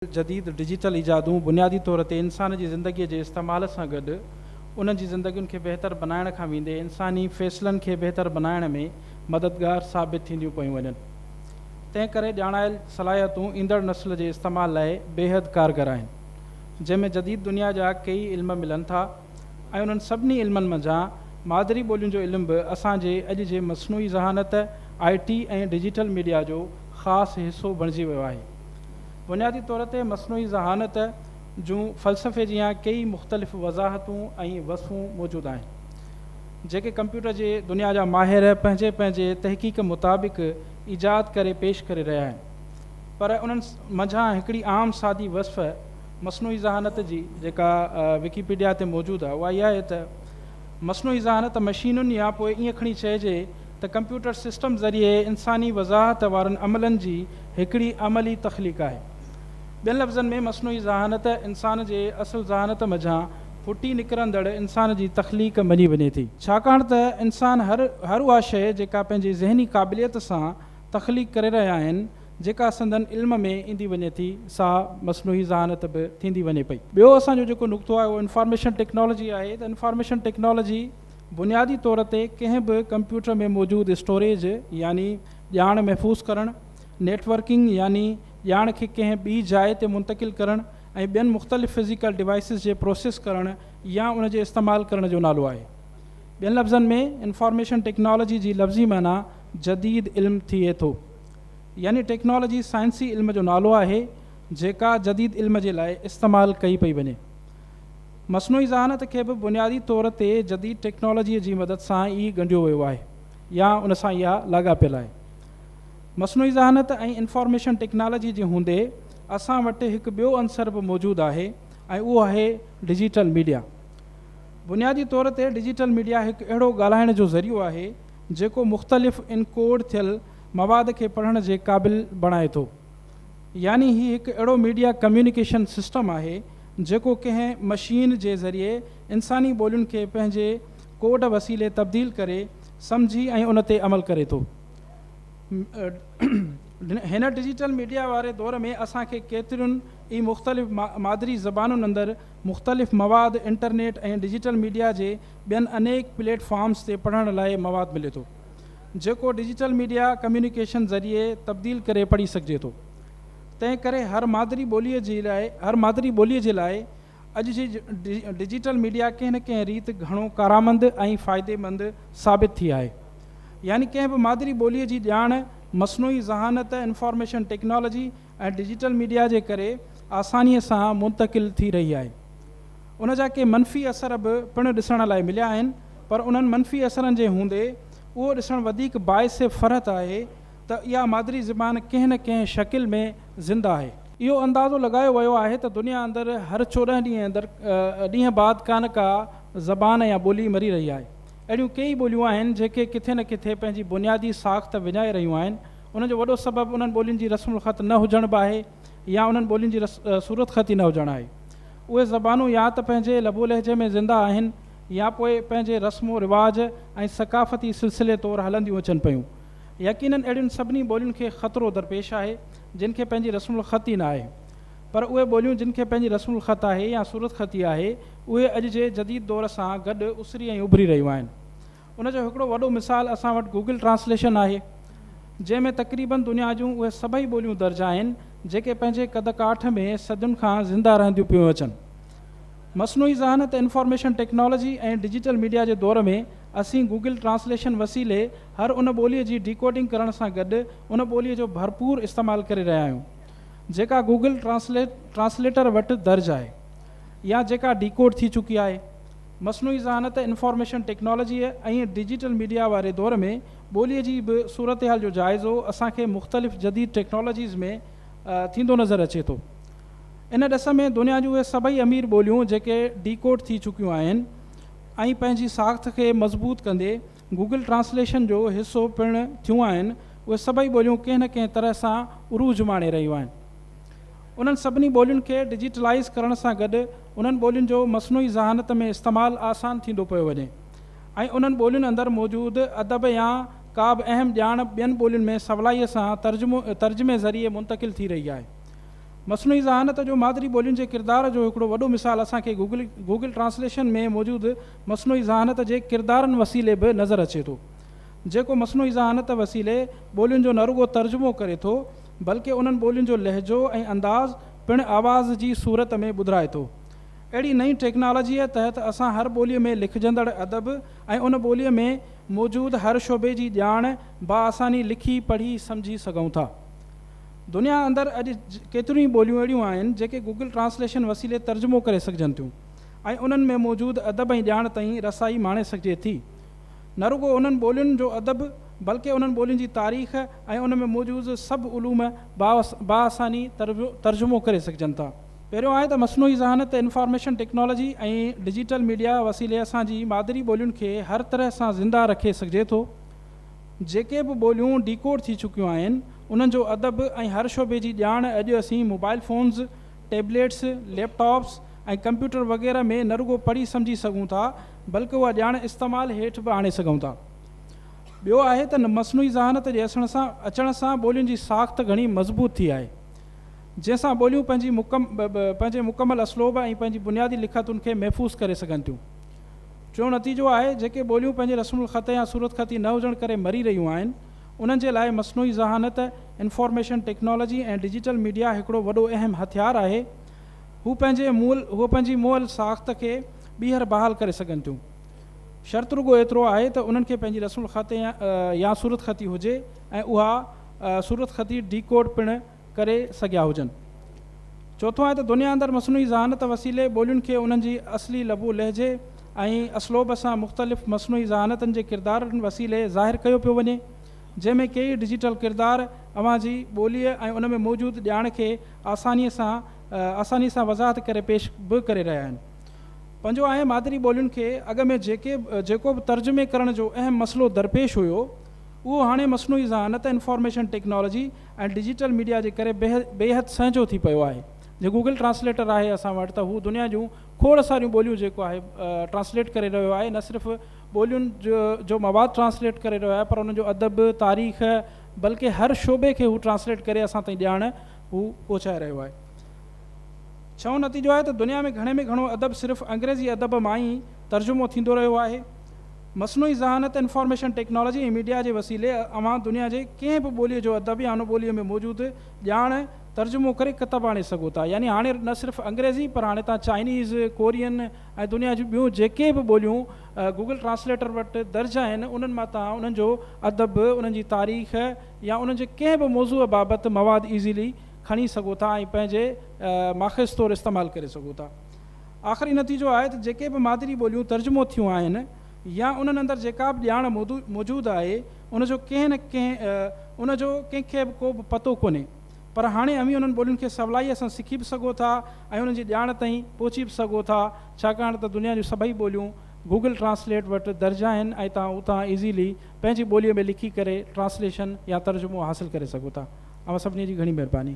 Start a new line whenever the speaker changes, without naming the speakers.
جديد ڊجيٽل ايجادون بنيادي طور تي انسان جي زندگيء جي استعمال سان گڏ انهن جي زندگين کي بهتر بنائڻ کان ويندي انساني فيصلن کي بهتر بنائڻ ۾ مددگار ثابت ٿينديون پيون وڃن. تنهن ڪري ڄاڻايل صلاحيتون ايندڙ نسل جي استعمال لاء بيحد ڪارگر آهن. جنهن ۾ جديد دنيا جا ڪيئي علم ملن ٿا ۽ انهن سڀني علمن منجهان مادري ٻولين جو علم به اسان جي اڄ جي مصنوعي ذهانت، آء ٽي ۽ ڊجيٽل ميڊيا جو خاص حصو بڻجي ويو آهي. بنيادي طور تي مصنوعي ذهانت جون فلسفي جيان ڪيئي مختلف وضاحتون ۽ وصفون موجود آهن، جيڪي ڪمپيوٽر جي دنيا جا ماهر پنهنجي پنهنجي تحقيق مطابق ايجاد ڪري پيش ڪري رهيا آهن، پر انهن منجهان هڪڙي عام سادي وصف مصنوعي ذهانت جي جيڪا وڪيپيڊيا تي موجود آهي، اها اها آهي ته مصنوعي ذهانت مشينن يا پوء ائين کڻي چئجي ته ڪمپيوٽر سسٽم ذريعي انساني وضاحت وارن عملن جي هڪڙي عملي تخليق آهي. ٻين لفظن ۾ مصنوعي ذهانت انسان جي اصل ذهانت منجهان ڦٽي نڪرندڙ انسان جي تخليق مڃي وڃي ٿي. ڇاڪاڻ ته انسان هر هر اها شيء جيڪا پنهنجي ذهني قابليت سان تخليق ڪري رهيا آهن، جيڪا سندن علم ۾ ايندي وڃي ٿي، سا مصنوعي ذهانت به ٿيندي وڃي پئي. ٻيو اسان جو جيڪو نقطو آهي اهو انفارميشن ٽيڪنالاجي آهي ته انفارميشن ٽيڪنالاجي بنيادي طور تي ڪنهن به ڪمپيوٽر ۾ موجود اسٽوريج يعني ڄاڻ محفوظ ڪرڻ، نيٽ ورڪنگ يعني ڄاڻ کي ڪنهن ٻي جاء تي منتقل ڪرڻ ۽ ٻين مختلف فزيڪل ڊوائيسز جي پروسيس ڪرڻ يا ان جي استعمال ڪرڻ جو نالو آهي. ٻين لفظن ۾ انفارميشن ٽيڪنالاجي جي لفظي معنيٰ جديد علم ٿئي ٿو. يعني ٽيڪنالاجي سائنسي علم جو نالو آهي جيڪا جديد علم جي لاء استعمال ڪئي پئي وڃي. مصنوعي ذهانت کي به بنيادي طور تي جديد ٽيڪنالاجيء جي مدد سان ئي ڳنڍيو ويو آهي يا ان سان اها لاڳاپيل آهي. مصنوعي ذهانت ۽ انفارميشن ٽيڪنالاجي جي هوندي اسان وٽ هڪ ٻيو عنصر به موجود آهي ۽ اهو آهي ڊجيٽل ميڊيا. بنيادي طور تي ڊجيٽل ميڊيا هڪ اهڙو ڳالهائڻ جو ذريعو آهي جيڪو مختلف انڪوڊ ٿيل مواد کي پڙهڻ جي قابل بڻائي ٿو. يعني هي هڪ اهڙو ميڊيا ڪميونيڪيشن سسٽم آهي جيڪو ڪنهن مشين جي ذريعي انساني ٻولين کي پنهنجي ڪوڊ وسيلي تبديل ڪري سمجهي ۽ ان تي عمل ڪري ٿو. هن ڊجيٽل ميڊيا واري دور ۾ اسان کي ڪيترين ئي مختلف مادري زبانن اندر مختلف مواد انٽرنيٽ ۽ ڊجيٽل ميڊيا جي ٻين انيڪ پليٽ فارمز تي پڙهڻ لاء مواد ملي ٿو. جيڪو ڊجيٽل ميڊيا ڪميونيڪيشن ذريعي تبديل ڪري پڙهي سگهجي ٿو. تنهن ڪري هر مادري ٻوليء جي لاء هر مادري ٻوليء جي لاء اڄ جي ڊجيٽل ميڊيا ڪنهن نه ڪنهن ريت گهڻو ڪارآمد ۽ فائديمند ثابت ٿي آهي. يعني ڪنهن به مادري ٻوليء جي ڄاڻ مصنوعي ذهانت، انفارميشن ٽيڪنالاجي ۽ ڊجيٽل ميڊيا جي ڪري آسانيء سان منتقل ٿي رهي آهي. ان جا ڪي منفي اثر به پڻ ڏسڻ لاء مليا آهن پر انهن منفي اثرن جي هوندي اهو ڏسڻ وڌيڪ باعث فرحت آهي ته اها مادري زبان ڪنهن نه ڪنهن شڪل ۾ زنده آهي. اهو اندازو لڳايو ويو آهي ته دنيا اندر هر 14 ڏينهن اندر ڏينهن بعد ڪا نه ڪا زبان يا ٻولي مري رهي آهي. اهڙيون ڪيئي ٻوليون آهن جيڪي ڪٿي نه ڪٿي پنهنجي بنيادي ساخت وڃائي رهيون آهن. ان جو وڏو سبب انهن ٻولين جي رسم الخط نه هجڻ به آهي يا انهن ٻولين جي صورتخطي نه هجڻ آهي. اهي زبانون يا ته پنهنجي لب و لهجي ۾ زنده آهن يا پوء پنهنجي رسم و رواج ۽ ثقافتي سلسلي طور هلنديون اچن پيون. يقيناً اهڙين سڀني ٻولين کي خطرو درپيش آهي، جن کي پنهنجي رسم الخط ئي نه آهي. پر اهي ٻوليون جن کي پنهنجي رسم الخط آهي يا صورتخطي آهي، اهي اڄ جي جديد دور سان گڏ اسري ۽ اڀري رهيون آهن. ان جو هڪڙو وڏو مثال اسان وٽ گوگل ٽرانسليشن آهي، جنهن ۾ تقريباً دنيا جون اهي سڀئي ٻوليون درج آهن، جيڪي پنهنجي قد ڪاٺ ۾ صدين کان زنده رهنديون پيون اچن. مصنوعي ذهانت، انفارميشن ٽيڪنالاجي ۽ ڊجيٽل ميڊيا جي دور ۾ اسين گوگل ٽرانسليشن وسيلي هر ان ٻوليء جي ڊيڪوڊنگ ڪرڻ سان گڏ ان ٻوليء جو ڀرپور استعمال ڪري رهيا آهيون، جيڪا گوگل ٽرانسليٽر وٽ درج آهي يا جيڪا ڊيڪوڊ ٿي چڪي آهي. مصنوعي ذهانت، انفارميشن ٽيڪنالاجيء ۽ ڊجيٽل ميڊيا واري دور ۾ ٻوليء جي به صورتحال جو جائزو اسان کي مختلف جديد ٽيڪنالاجيز ۾ ٿيندو نظر اچي ٿو. ان ڏس ۾ دنيا جون اهي سڀئي امير ٻوليون جيڪي ڊيڪوڊ ٿي چڪيون آهن ۽ پنهنجي ساخت کي مضبوط ڪندي گوگل ٽرانسليشن جو حصو پڻ ٿيون آهن، اهي سڀئي ٻوليون ڪنهن نه ڪنهن طرح سان عروج ماڻي رهيون آهن. انهن سڀني ٻولين کي ڊجيٽلائيز ڪرڻ سان گڏ انهن ٻولين جو مصنوعي ذهانت ۾ استعمال آسان ٿيندو پيو وڃي ۽ انهن ٻولين اندر موجود ادب يا ڪا به اهم ڄاڻ ٻين ٻولين ۾ سولائيء سان ترجمي ذريعي منتقل ٿي رهي آهي. مصنوعي ذهانت جو مادري ٻولين جي ڪردار جو هڪڙو وڏو مثال اسان کي گوگل گوگل ٽرانسليشن ۾ موجود مصنوعي ذهانت جي ڪردارن وسيلي به نظر اچي ٿو، جيڪو مصنوعي ذهانت وسيلي ٻولين جو نه رڳو ترجمو ڪري ٿو، بلڪه انهن ٻولين جو لهجو ۽ انداز پڻ آواز جي صورت ۾ ٻڌرائي ٿو. اهڙي نئين ٽيڪنالاجيء تحت اسان هر ٻوليء ۾ لکجندڙ ادب ۽ ان ٻوليء ۾ موجود هر شعبي جي ڄاڻ باآساني لکي، پڙهي، سمجهي سگهون ٿا. دنيا اندر اڄ ڪيتريون ئي ٻوليون اهڙيون آهن، جيڪي گوگل ٽرانسليشن وسيلي ترجمو ڪري سگهجن ٿيون ۽ انهن ۾ موجود ادب ۽ ڄاڻ تائين رسائي ماڻي سگهجي ٿي. نه رڳو انهن ٻولين جو ادب بلڪه انهن ٻولين جي تاريخ ۽ ان ۾ موجوز سڀ علوم باآساني ترجمو ڪري سگهجن ٿا. پهريون آهي ته مصنوعي ذهانت، انفارميشن ٽيڪنالاجي ۽ ڊجيٽل ميڊيا وسيلي اسان جي مادري ٻولين کي هر طرح سان زنده رکي سگهجي ٿو. جيڪي به ٻوليون ڊيڪوڊ ٿي چڪيون آهن، انهن جو ادب ۽ هر شعبي جي ڄاڻ اڄ اسين mobile phones, tablets, laptops ۽ computer وغيره ۾ نه رڳو پڙهي سمجهي سگهون ٿا بلڪه اها ڄاڻ استعمال هيٺ به آڻي سگهون ٿا. ٻيو آهي ته مصنوعي ذهانت جي اسڻ سان اچڻ سان ٻولين جي ساخت گهڻي مضبوط ٿي آهي جنهن سان ٻوليون پنهنجي پنهنجي مڪمل اسلوب ۽ پنهنجي بنيادي لکتن کي محفوظ ڪري سگهن ٿيون. ٽيون نتيجو آهي جيڪي ٻوليون پنهنجي رسم الخط يا صورتخطي نه هجڻ ڪري مري رهيون آهن انهن جي لاء مصنوعي ذهانت، انفارميشن ٽيڪنالاجي ۽ ڊجيٽل ميڊيا هڪڙو وڏو اهم هٿيار آهي. هو پنهنجي مول هو پنهنجي مئل ساخت کي ٻيهر بحال ڪري سگهن ٿيون. شرط رڳو ايترو آهي ته انهن کي پنهنجي رسم الخط يا صورتخطي هجي ۽ اها صورتخطي ڊي ڪوڊ پڻ ڪري سگهيا هجن. چوٿون آهي ته دنيا اندر مصنوعي ذهانت وسيلي ٻولين کي انهن جي اصلي لب و لهجي ۽ اسلوب سان مختلف مصنوعي ذهانتن جي ڪردارن وسيلي ظاهر ڪيو پيو وڃي جنهن ۾ ڪيئي ڊجيٽل ڪردار اوهان جي ٻوليء ۽ ان ۾ موجود ڄاڻ کي آسانيء سان آسانيء سان وضاحت ڪري پيش به ڪري رهيا آهن. پنجون آهي مادري ٻولين کي اڳ ۾ جيڪي جيڪو به ترجمي ڪرڻ جو اهم مسئلو درپيش هيو اهو هاڻي مصنوعي ذهانت، انفارميشن ٽيڪنالاجي ۽ ڊجيٽل ميڊيا جي ڪري بيحد سهنجو ٿي پيو آهي. جي گوگل ٽرانسليٽر آهي اسان وٽ ته هو دنيا جون کوڙ ساريون ٻوليون جيڪو آهي ٽرانسليٽ ڪري رهيو آهي نه صرف ٻولين جو مواد ٽرانسليٽ ڪري رهيو آهي پر انهن جو ادب، تاريخ بلڪه هر شعبي کي هو ٽرانسليٽ ڪري اسان تائين ڄاڻ هو پهچائي رهيو آهي. ڇهون نتيجو آهي ته دنيا ۾ گهڻي ۾ گهڻو ادب صرف انگريزي ادب مان ئي ترجمو ٿيندو رهيو آهي. مصنوعي ذهانت، انفارميشن ٽيڪنالاجي ۽ ميڊيا جي وسيلي اوهان دنيا جي ڪنهن به ٻوليء جو ادب يا ان ٻوليء ۾ موجود ڄاڻ ترجمو ڪري ڪتب آڻي سگهو ٿا. يعني هاڻي نه صرف انگريزي پر هاڻي توهان چائنيز، ڪورين ۽ دنيا جون ٻيون جيڪي به ٻوليون گوگل ٽرانسليٽر وٽ درج آهن انهن مان توهان انهن جو ادب، انهن جي تاريخ يا انهن جي ڪنهن به موضوع بابت مواد ايزيلي کڻي سگهو ٿا ۽ پنهنجي ماخذ طور استعمال ڪري سگهو ٿا. آخري نتيجو آهي ته جيڪي به مادري ٻوليون ترجمو ٿيون آهن يا انهن اندر جيڪا به ڄاڻ موجود آهي ان جو ڪنهن نه ڪنهن ان جو ڪنهن کي به ڪو به پتو ڪونهي پر هاڻي اوهين انهن ٻولين کي سولائيء سان سکي به سگهو ٿا ۽ انهن جي ڄاڻ تائين پهچي به سگهو ٿا ڇاڪاڻ ته دنيا جون سڀئي ٻوليون گوگل ٽرانسليٽ وٽ درج آهن ۽ توهان اتان ايزيلي پنهنجي ٻوليء ۾ لکي ڪري ٽرانسليشن يا ترجمو حاصل ڪري سگهو ٿا. اوهان سڀني جي گهڻي مهرباني.